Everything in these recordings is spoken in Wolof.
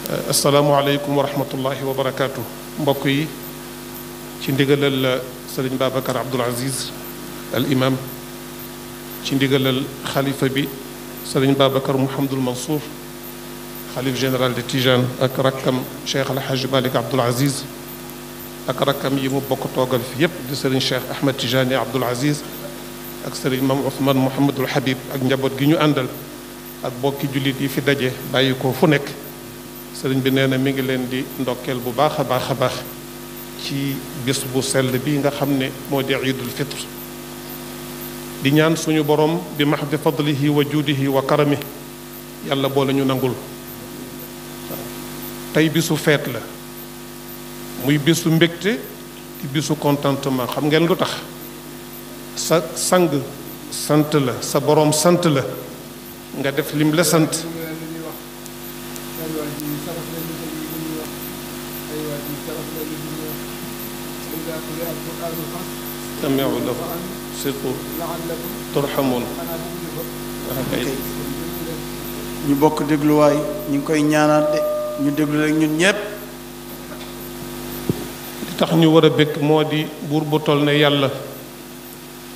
asalaamualeykum wa rahmatullahi wa barakaatu. mbokk yi ci ndigalal sëriñ Babacar Abdoul Aziz al imam, ci ndigalal xalifa bi sëriñ Babacar Mouhamadul Mansour xalif général de Tijane ak rakkam Cheikh El Hadj Malick Abdoul Aziz ak rakkam yi mu bokk toogal fi yépp di sëriñ Cheikh Ahmed Tijani Abdoul Aziz ak sëriñ Mam Ousmane Mouhamadul Habib ak njaboot gi ñu àndal ak bokki jullit yi fi daje bàyyi ko fu nekk. sëriñ bi nee na mi ngi leen di ndokkeel bu baax a baax a baax ci bis bu sell bi nga xam ne moo di iidul fitr, di ñaan suñu borom bi mahdi fadlihi wa juudihi wa karami yàlla boole ñu nangul. tey bisu feet la, muy bisu mbégte di bisu contentement. xam ngeen lu tax? sa sang sant la, sa borom sant la, nga def lim la sant. استمعوا له صدقوا ترحمون. ñu bokk dégluwaay ñu ngi koy ñaanaat de ñu déglu rek ñun ñépp. li tax ñu war a bëgg moo di buur bu toll ne yàlla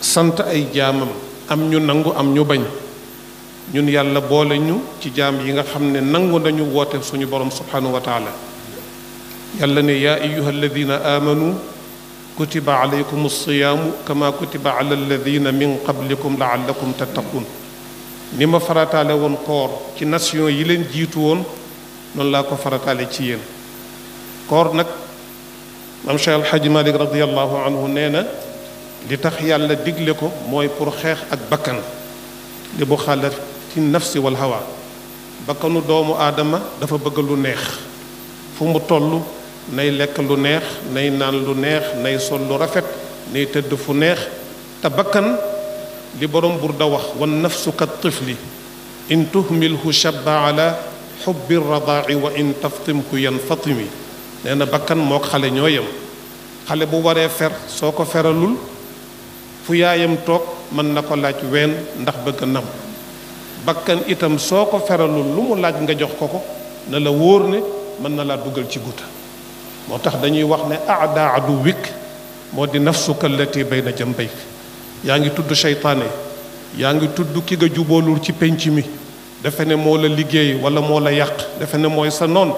sant ay jaamam, am ñu nangu am ñu bañ. ñun yàlla boole ñu ci jaam yi nga xam ne nangu nañu woote suñu borom subhanahu wa taala. yàlla ne yaa ayyuha alladina amanu kutiba alaykum alsiyaamu kama kutiba ala alladina min qablikum laallakum tattaqun. ni ma farataale woon koor ci nation yi leen jiitu woon noonu laa ko farataale ci yéen. koor nag maam Cheikh El Hadj Malick radiallahu anhu nee na li tax yàlla digle ko mooy pour xeex ak bakkan, li bu xaalati nafsi wal hawa. bakkanu doomu aadama dafa bëgg lu neex, fu mu toll nay lekk lu neex, nay naan lu neex, nay sol lu rafet, nay tëdd fu neex. te bakkan li borom Burda wax, wan nafsu ka tifli in tuhmilhu shabba ala xubbi radaa'i wa in taftimhu yanfatimi. nee na bakkan mook xale ñoo yem. xale bu waree fer soo ko feralul fu yaayam toog mën na ko laaj ween ndax bëgg nam. bakkan itam soo ko feralul lu mu laaj nga jox ko na la wóor ne mën na laa dugal ci guta. moo tax dañuy wax ne aada adu wik moo di nafsuka allati bayna jambayk. yaa ngi tudd seytaane, yaa ngi tudd ki nga juboolul ci penc mi, defe ne moo la liggéey wala moo la yàq, defe ne mooy sa noon.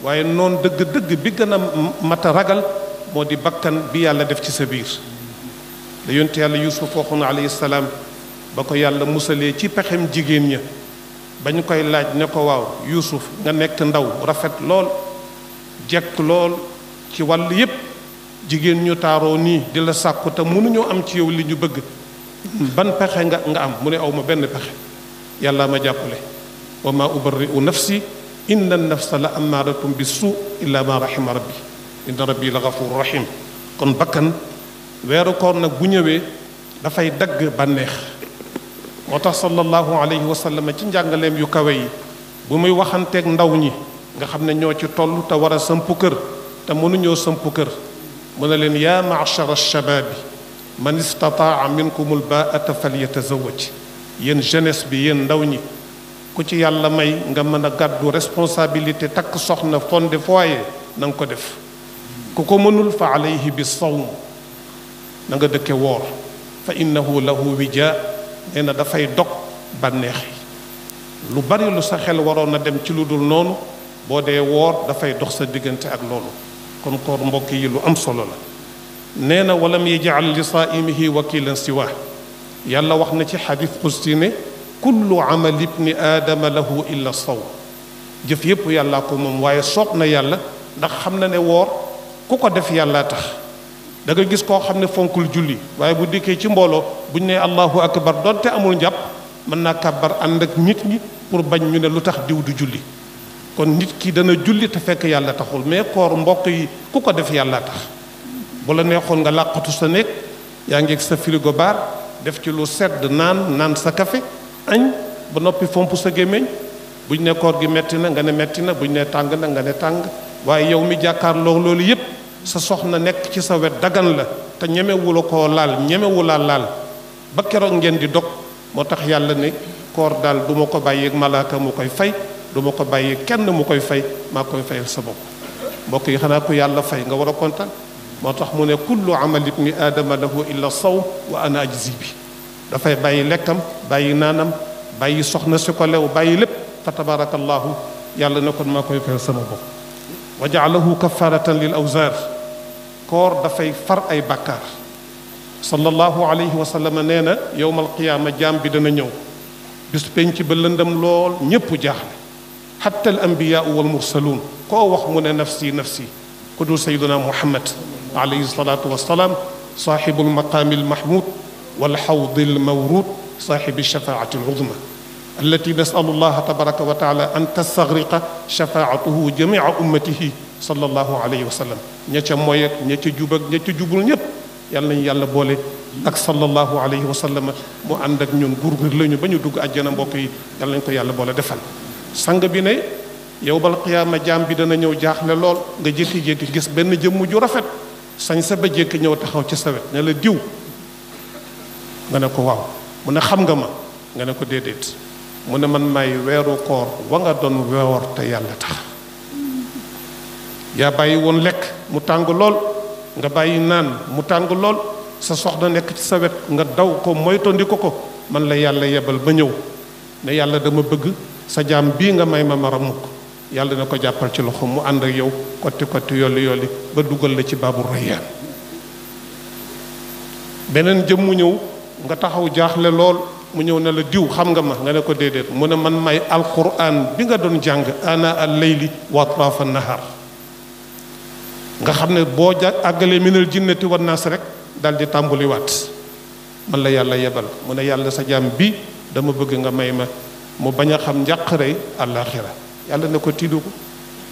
waaye noon dëgg-dëgg bi gën a mat a ragal moo di bakkan bi yàlla def ci sa biir. da yonte yàlla yusuf waxoon alayhi salaam ba ko yàlla musalee ci pexem jigéen ña, ba ñu koy laaj ne ko waaw yusuf nga nekk ndaw rafet lool jekk lool ci wàll yépp, jigéen ñu taaroo nii di la sàkku te mënuñoo am ci yow li ñu bëgg, ban pexe nga am? mu ne aw ma benn pexe, yàlla ma jàppale. wa ma ubarri'u nafsi inna nafsa la ammaaratum bi suu illa ma rahima rabbi inna rabbi la gafuru rahim. kon bakkan weeru koor nag bu ñëwee dafay dagg bànneex. moo tax sallallahu alayhi wa sallam ci njàngaleem yu kawe yi bu muy waxanteeg ndaw ñi nga xam ne ñoo ci toll te war a sëmp kër te mënuñoo sëmp kër, mu ne leen yaa ma'shara shabaabi man istataa minkumul baa'ata falyatazawwaj. yéen jeunesse bi, yéen ndaw ñi, ku ci yàlla may nga mën a gàddu responsabilité takk soxna fondé foyer na nga ko def. ku ko mënul fa alayhi bi sawm, na nga dëkke woor, fa innahu lahu wija. nee na dafay dog bànneex yi. lu bari lu sa xel waroon na dem ci lu dul noonu, boo dee woor dafay dox sa diggante ak loolu. kon koor mbokk yi lu am solo la. nee na walam yaj'al li saa'imihi wakilan siwa. yàlla wax na ci xadis qudsi ne kullu amal ibni aadama lahu illa sawm. jëf yépp yàllaa ko moom, waaye soob na yàlla ndax xam na ne woor ku ko def yàllaa tax. da nga gis koo xam ne fonkul julli, waaye bu dikkee ci mbooloo buñ ne allahu akbar doonte amul njàpp mën naa kàbbar ànd ak nit ñi pour bañ ñu ne lu tax diw du julli. kon nit ki dana julli te fekk yàlla taxul. mais koor mbokk yi ku ko def yàllaa tax. bu la neexoon nga làqatu sa néeg, yaa ngi ak sa frigo bar def ci lu sedd naan sa café añ ba noppi fomp sa gémmiñ. buñ ne koor gi metti na nga ne metti na, buñ ne tàng na nga ne tàng. waaye yow mi jàkkaarloo loolu yépp sa soxna nekk ci sa wet dagan la te ñemewula koo laal, ñemewulaa laal ba keroog ngeen di dog. moo tax yàlla ne koor daal du ma ko bàyyeeg malaaka mu koy fay, du ma ko bàyyi kenn mu koy fay maa koy fayal sa bopp mbokk yi xanaa ko yàlla fay nga war a kontaan moo tax mu ne kullu amali ibni aadama lahu illa sawm wa ana ajzi bi dafay bàyyi lekkam bàyyi naanam bàyyi soxna si ko lew bàyyi lépp fa tabarakallahu yàlla ne kon maa koy fayal sama bopp wa jaalahu kafaratan lil awzar koor dafay far ay bàkkaar sallallahu alayhi wa sallam nee na yowmal qiyaama jaam bi dana ñëw bis penc ba lëndam lool ñépp jaaxle xatta al anbiyaa wal mursaluun koo wax mu ne nafsi nafsi ku dul sayduna muhammad alayhi salaatu wasalaam saaxibu almaqaami almahmud walxawdi almawruud saaxibi shafaati aluzma allati nasalu allaha tabaraka wa taala an tastagriqa shafaatuhu jamica ummatihi sallallahu alayhi wa sallam ña ca moy ak ña ca jub ak ña ca jubul ñépp yàlla nañu yàlla boole ak sallallahu alayhi wa sallam mu ànd ak ñun gurgur lañu ba ñu dugg àjjana mbokk yi yàlla nañu ko yàlla boole defal sang bi ne yowmal qiyaama jaam bi dana ñëw jaaxle lool nga jékki-jékki gis benn jëmm ju rafet sañ sa ba jékki ñëw taxaw ci sa wet ne la diw nga ne ko waaw mu ne xam nga ma nga ne ko déedéet mu ne man may weeru koor wa nga doon woor te yàlla tax yaa bàyyi woon lekk mu tàng lool nga bàyyi naan mu tàng lool sa soxna nekk ci sa wet nga daw ko moytondi ko man la yàlla yebal ba ñëw ne yàlla dama bëgg sa jaam bii nga may ma mara mukk yàlla na ko jàppal ci loxo mu ànd ak yow kotti kotti yolli yolli ba dugal la ci baabu rayyaan beneen jëm mu ñëw nga taxaw jaaxle lool mu ñëw ne la diw xam nga ma nga ne ko déedéet mu ne man may alquran bi nga doon jàng ana al layli wa atrafa nahar nga xam ne boo àggalee minal jinnati wan naas rek dal di tàmbuliwaat man la yàlla yebal mu ne yàlla sa jaam bi dama bëgg nga may ma mu bañ a xam njàqarey àllaaxira yàlla ne ko tiidu ko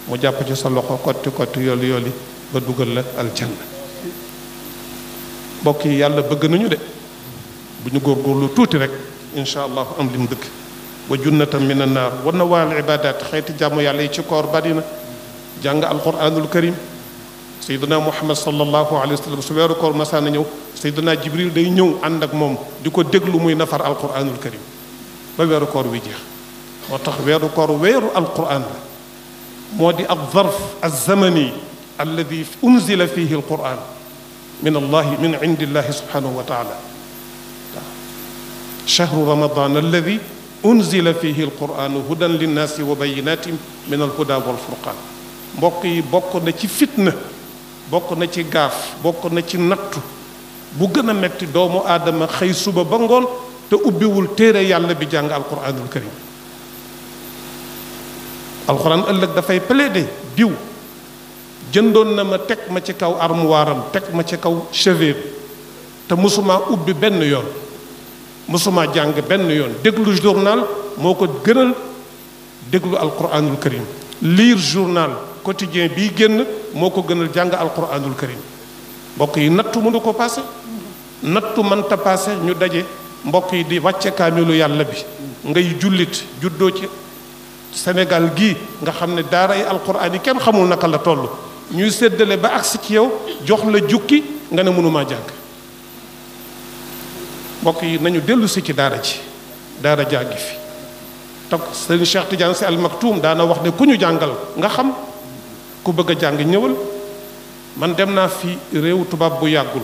mu jàpp ci sa loxo kotti kotti yolli yolli ba dugal la aljanna mbokk yi yàlla bëgg nañu de bu ñu góorgóorlu tuuti rek insha allah am lim dëkk wa junnatan min an naar wa nawaal ibadat xeeti jàmm yàlla yi ci koor bari na jàng alquranul karim sayyiduna muhammad sallallahu alayhi wa sallam su weeru koor masaana ñëw sayyiduna jibril day ñëw ànd ak moom di ko déglu muy nafar alquranul karim ba weeru koor wi jeex moo tax weeru koor weeru alquran la moo di ab zarf alzamani alladi unzila fihi alquran min allahi min indillahi subhanahu wa taala shahru ramadan alladi unzila fihi alquran hudan linnaasi wa bayinatin min alhuda walfurqan mbokk yi bokk na ci fitna bokk na ci gaaf bokk na ci nattu bu gën a metti doomu aadama xëy suba ba ngoon te ubbiwul téere yàlla bi jàng alquranul karim alquran ëllëg dafay plaider diw jëndoon na ma teg ma ci kaw armoire am teg ma ci kaw chevet te mësuma ubbi benn yoon mësuma jàng benn yoon déglu journal moo ko gënal déglu alquranul karim lire journal quotidien bii génn moo ko gënal jàng alquranul karim mbokk yi nattu mënu ko passé nattu mënta passé ñu daje mbokk yi di wàcce kaamilu yàlla bi ngay jullit juddoo ci Sénégal gii nga xam ne daara yi alquran yi kenn xamul naka la toll ñuy séddale ba agsi ci yow jox la jukki nga ne mënumaa jàng mbokk yi nañu dellu si ci daara ji daara jàngi fi toog sëriñ Cheikh Tidiane Sy Al Maktoum daana wax ne ku ñu jàngal nga xam ku bëgg a jàng ñëwal man dem naa fi réew tubaab bu yàggul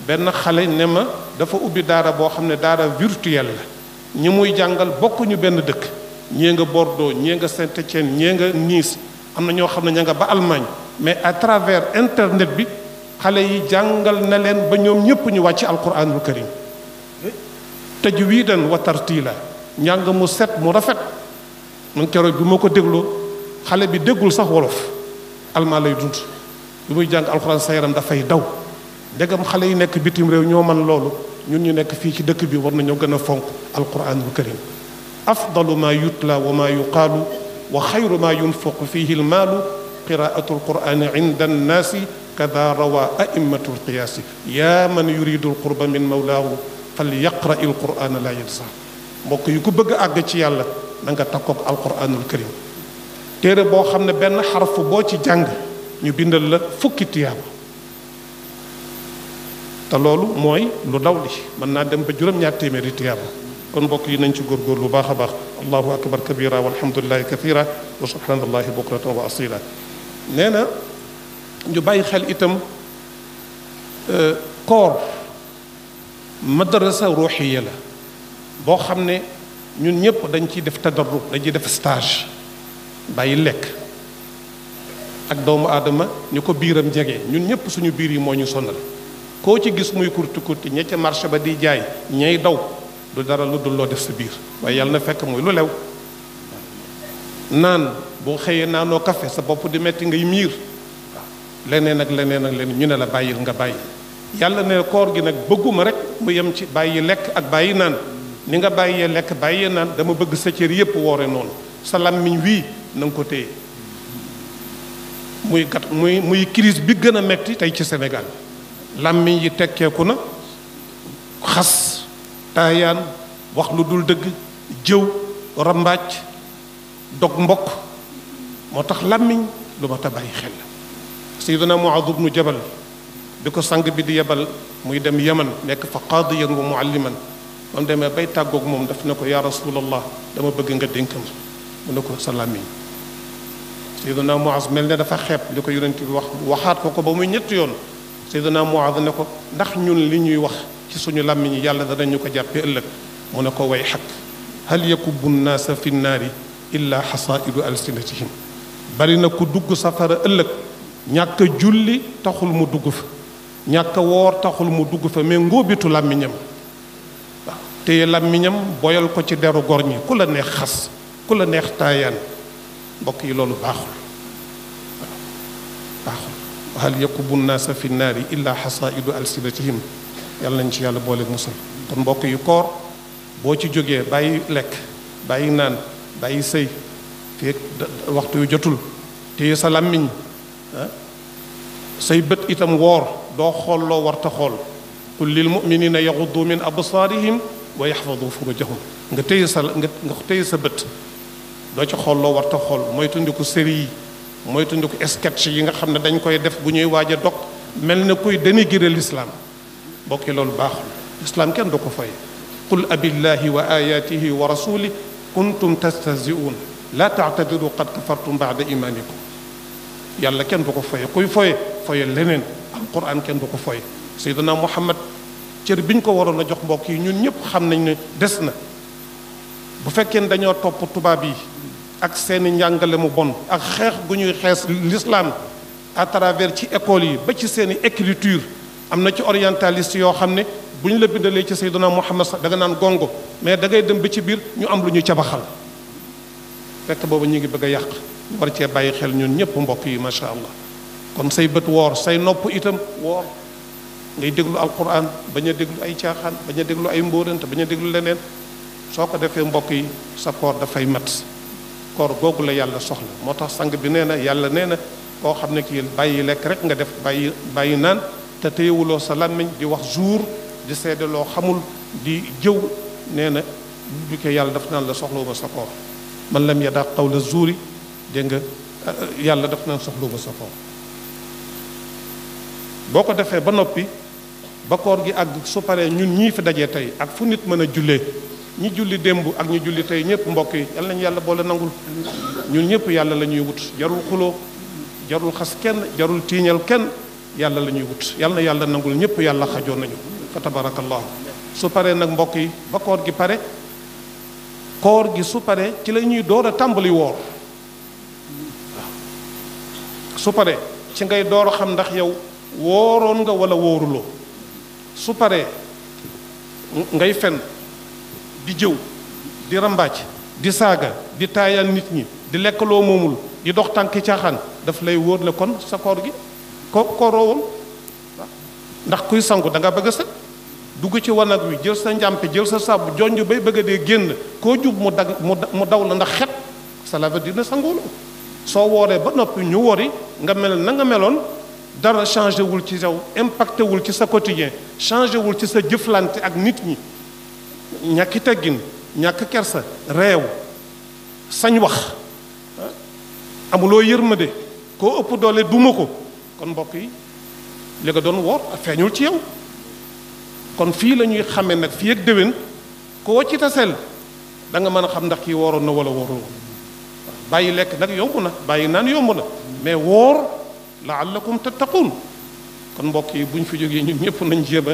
benn xale ne ma dafa ubbi daara boo xam ne daara virtuelle la ñi muy jàngal bokkuñu benn dëkk ñii nga Bordeaux ñii nga Saint-Étienne ñii nga Nice am na ñoo xam ne ña nga ba Allemagne mais à travers internet bi xale yi jàngal na leen ba ñoom ñëpp ñu wàcc alquranul karim tajwidan wa tartila njàng mu set mu rafet man keroog bi moo ko dégloo xale bi déggul sax wolof almaa lay dund bi muy jàng alquran sa yaram dafay daw ndegam xale yi nekk bitim réew ñoo man loolu ñun ñu nekk fii ci dëkk bi war nañoo gën a fonk alquranul karim afdalu ma yutla wa ma yuqaalu wa xayru ma yunfaqu fihi almaalu qiraatu alqurani inda annaasi kada rawa a'immatu alqiyaasi yaa man yuridu alqurba min mawlaahu fal yaqra alqurana la yansa mbokk yi ku bëgg a àgg ci yàlla na nga takkook alquranul karim téere boo xam ne benn xarfu boo ci jàng ñu bindal la fukki tiyaaba te loolu mooy lu daw li mën naa dem ba juróom-ñaar téeméeri tiyaaba kon mbokk yi nañ ci góorgóor lu baax a baax allahu akbar kabira walhamdulillahi kathira wa subhanallahi bukratan wa asila nee na ñu bàyyi xel itam koor madrasa ruuxiya la boo xam ne ñun ñëpp dañ ciy def tadarrub dañ ciy def stage bàyyi lekk ak doomu aadama ñu ko biiram jege ñun ñëpp suñu biir yi moo ñu sonal koo ci gis muy kurti kurti ña ca marché ba di jaay ñay daw du dara lu dul loo def sa biir waaye yàlla na fekk muy lu lew naan boo xëyee naanoo café sa bopp di metti ngay miir waaw leneen ak leneen ak leneen ñu ne la bàyyil nga bàyyi yàlla ne koor gi nag bëgguma rek mu yem ci bàyyi lekk ak bàyyi naan ni nga bàyyee lekk bàyyee naan dama bëgg sa cër yépp woore noonu sa làmmiñ wii na nga ko téye muy crise bi gën a metti tey ci Sénégal làmmiñ yi tekkeeku na xas taayaan wax lu dul dëgg jëw rambaaj dog mbokk moo tax làmmiñ lu ma ta bàyyi xel Seydina Muaad ibnu Jabal bi ko sang bi di yebal muy dem Yaman nekk fa qaadiyan wa mualliman moom demee bay tàggoog moom daf ne ko yaa rasulallah dama bëgg nga dénkam mu ne ko sa làmmiñ Seydina Muaaz mel ne dafa xeeb li ko yonent bi wax waxaat ko ba muy ñetti yoon Seydina Muaaz ne ko ndax ñun li ñuy wax ci suñu làmmiñ yi yàlla danañu ko jàppee ëllëg mu ne ko way xaq hal yakubbu nnaasa fi nnaari illa xasaidu alsinatihim bari na ku dugg safara ëllëg ñàkk a julli taxul mu dugg fa ñàkk a woor taxul mu dugg fa mais ngóobitu làmmiñam waaw téye làmmiñam boyal ko ci deru gor ñi ku la neex xas ku la neex taayaan mbokk yi loolu baaxul waaw baaxul hal yakubbu nnaasa fi nnaari illa xasaidu alsinatihim yàlla nañ ci yàlla boole musal kon mbokk yi koor boo ci jógee bàyyi lekk bàyyi naan bàyyi sëy fekk waxtu yu jotul téye sa làmmiñ say bët itam woor doo xool loo warta xool qul lil muminina yaxuddu min absaarihim wa yaxfadu furujahum nga téye sa bët doo ci xool loo warta xool moytandiku série yi moytandiku sketch yi nga xam ne dañ koy def bu ñuy waaj a dog mel ne kuy dénigrer l'islam bokki loolu baaxul islam kenn du ko fay qul abillahi wa ayatihi wa rasuli kuntum tastahzi'un la ta'tadiru qad kafartum ba'da imanikum yàlla kenn du ko foye kuy foye leneen alquran kenn du ko foye Seydina Muhammad cër bi ñu ko waroon a jox mbokk yi ñun ñëpp xam nañ ne des na bu fekkee ne dañoo topp tubaab yi ak seeni njàngale mu bon ak xeex gu ñuy xees l'islam à travers ci école yi ba ci seeni écriture am na ci orientaliste yoo xam ne bu ñu la bindalee ci Seydina Muhammad sax da nga naan gongo mais da ngay dem ba ci biir ñu am lu ñu cabaxal fekk boobu ñu ngi bëgg a yàq ñu war cee bàyyi xel ñun ñëpp mbokk yi macha allah kon say bët woor say nopp itam woor ngay déglu alquran bañ a déglu ay caaxaan bañ a déglu ay mbóorante bañ a déglu leneen soo ko defee mbokk yi sa koor dafay mat koor googu la yàlla soxla moo tax sang bi nee na yàlla nee na koo xam ne kii bàyyi lekk rek nga def bàyyi naan te téyewuloo sa làmmiñ di wax jour di seede loo xamul di jëw nee na bu ko yàlla daf naan la soxlawuma sa koor man lam yada qawla zuuri dégg nga yàlla daf naan soxlawuma sa koor boo ko defee ba noppi ba koor gi àgg su paree ñun ñii fi dajee tey ak fu nit mën a jullee ñi julli démb ak ñi julli tey ñëpp mbokk yi yal nañu yàlla boole nangul ñun ñëpp yàlla la ñuy wut jarul xuloo jarul xas kenn jarul tiiñal kenn yàlla la ñuy wut yal na yàlla nangul ñëpp yàlla xajoon nañu fa tabarakallahu su paree nag mbokk yi ba koor gi pare koor gi su paree ci la ñuy door a tàmbali woor waaw su paree ci ngay door a xam ndax yow wooroon nga wala wóoruloo su paree ngay fen di jëw di rambaaj di saaga di taayal nit ñi di lekk loo moomul di dox tànki caaxaan daf lay wóor ne kon sa koor gi kooroowoon ndax kuy sangu da nga bëgg a set dugg ci wanag wi jël sa njàmpe jël sa saabu jonj bay bëgg a dee génn koo jub mu daw la ndax xet cela veut dire ne sangoolu soo wooree ba noppi ñu wori nga mel na nga meloon dara changé wul ci yow impacté wul ci sa quotidien changé wul ci sa jëflante ak nit ñi ñàkki teggin ñàkk kersa réew sañ wax amuloo yërmande koo ëpp doole duma ko kon mbokk yi li nga doon woor feeñul ci yow kon fii la ñuy xamee nag fii ak déwén koo ci taseel da nga mën a xam ndax kii wooroon na wala woorul bàyyi lekk nag yomb na bàyyi naan yomb na mais woor laallakum tattaquun kon mbokk yi bu ñu fi jógee ñun ñëpp nañ jéem a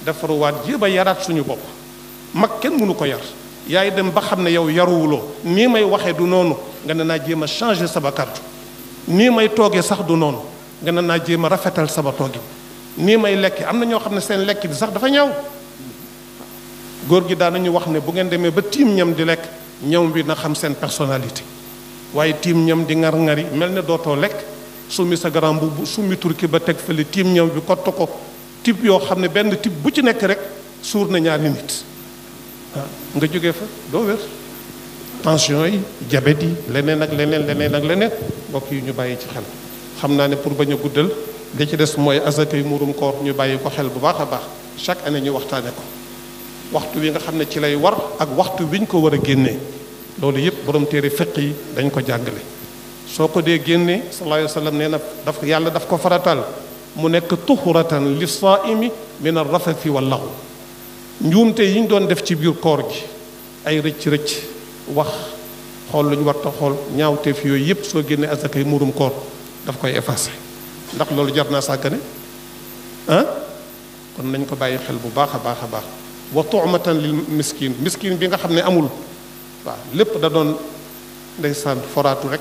defaruwaat jéem a yaraat suñu bopp mag kenn mënu ko yar yaay dem ba xam ne yow yaruwuloo nii may waxee du noonu nga ne naa jéem a changer sama kàddu nii may toogee sax du noonu nga ne naa jéem a rafetal sama toogin nii may lekk am na ñoo xam ne seen lekk bi sax dafa ñaaw góor gi daan nañu wax ne bu ngeen demee ba tiim ñam di lekk ñam bi na xam seen personnalité waaye tiim ñam di ngar-ngari mel ne dootoo lekk summi sa garam bu summi turki ba teg fële tiim ñam bi kott ko type yoo xam ne benn type bu ci nekk rek suur na ñaari nit nga jógee fa doo wér tension yi diabète yi leneen ak leneen mbokk yi ñu bàyyi ci xel xam naa ne pour bañ a guddal li ci des mooy asakay murum koor ñu bàyyi ko xel bu baax a baax chaque année ñu waxtaane ko waxtu wi nga xam ne ci lay war ak waxtu wi ñu ko war a génnee loolu yëpp borom téere fiq yi dañ ko jàngale soo ko dee génnee sallallahu alayhi wa sallam nee na yàlla daf ko faratal mu nekk tuhuratan li saaimi min arrafathi wal laxw njuumte yi ñu doon def ci biir koor gi ay rëcc wax xool lu ñu war ta xool ñaawteef yooyu yëpp soo génnee asakay murum koor daf koy effacé ndax loolu jar naa sàggane kon nañ ko bàyyi xel bu baax a baax wa tu'matan lil miskin bi nga xam ne amul waaw lépp da doon ndeysaan foraatu rek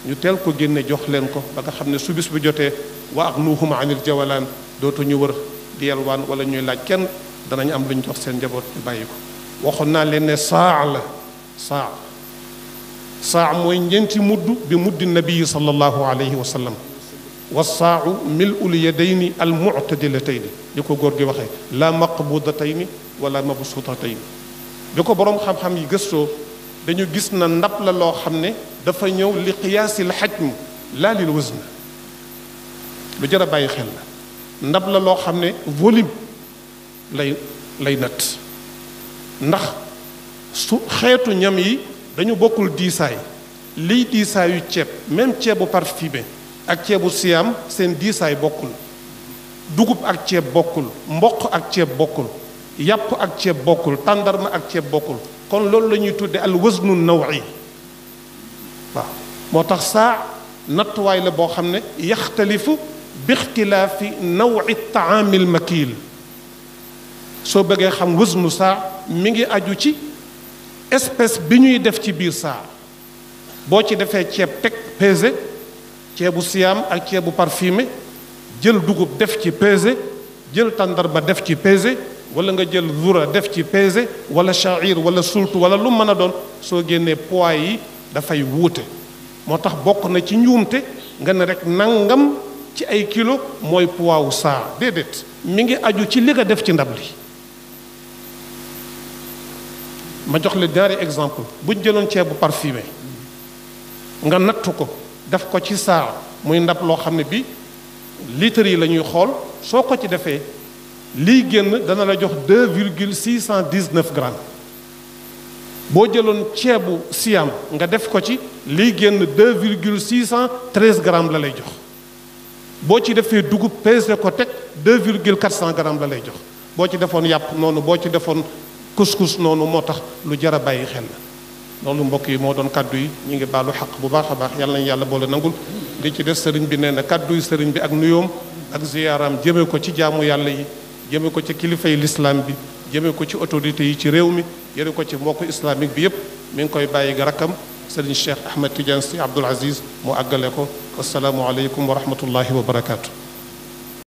ñu teel ko génne jox leen ko ba nga xam ne su bis bu jotee wa agnuhum anil jawalaan dootu ñu wër di yalwaan wala ñuy laaj kenn danañ am lu ñu jox seen njaboot ñu bàyyi ko waxoon naa leen ne saa la saa mooy ñeenti mudd bi muddi nabii sallallahu alayhi wa sallam wa saau mil ul yadayni al mu'tadilatayni di ko góor gi waxee la maqbudatayni wala mabsutatayni bi ko boroom xam-xam yi gëstoo dañu gis na ndab la loo xam ne dafa ñëw li qiyaasil xajm laa lil wazn lu jar a bàyyi xel la ndab la loo xam ne volume lay natt ndax su xeetu ñam yi dañu bokkul diisaay liy diisaayu ceeb même ceebu parfumé ak ceebu siyaam seen diisaay bokkul dugub ak ceeb bokkul mboq ak ceeb bokkul yàpp ak ceeb bokkul tàndarma ak ceeb bokkul kon loolu la ñuy tudde al waznu nawi waaw moo tax saa nattuwaay la boo xam ne yaxtalifu bi ixtilaafi nawi taami al makiil soo bëggee xam waznu saa mi ngi aju ci espèce bi ñuy def ci biir saa boo ci defee ceeb teg pesé ceebu siyaam ak ceebu parfumé jël dugub def ci pesé jël tàndarma def ci pesé wala nga jël zura def ci pesé wala sha'ir wala sultu wala lu mën a doon soo génnee poids yi dafay wuute moo tax bokk na ci njuumte nga ne rek nangam ci ay kilo mooy poids wu saa déedéet mi ngi aju ci li nga def ci ndab li ma jox la ñaari exemple buñ jëloon ceebu parfumé nga nattu ko def ko ci saa muy ndab loo xam ne bi litres yi la ñuy xool soo ko ci defee liy génn dana la jox 2,619 grammes boo jëloon ceebu siam nga def ko ci liy génn 2,613 grammes la lay jox boo ci defee dugub pesé ko teg 2,400 grammes la lay jox boo ci defoon yàpp noonu boo ci defoon couscous noonu moo tax lu jar a bàyyi xel la loolu mbokk yi moo doon kaddu yi ñu ngi baalu xaq bu baax a baax yàlla nañu yàlla boole nangul li ci des sëriñ bi nee na kaddu yi sëriñ bi ak nuyoom ak ziyaaraam jëmee ko ci jaamu yàlla yi jëmee ko ci kilifay lislaam bi jëmee ko ci autorités yi ci réew mi jëmee ko ci mbokku islamique bi yépp mi ngi koy bàyyi ga rakkam sëriñ Cheikh Ahmed Tidiane Sy Abdoul Aziz mu àggale ko wasalaamu aleykum wa rahmatullahi wa barakaatu.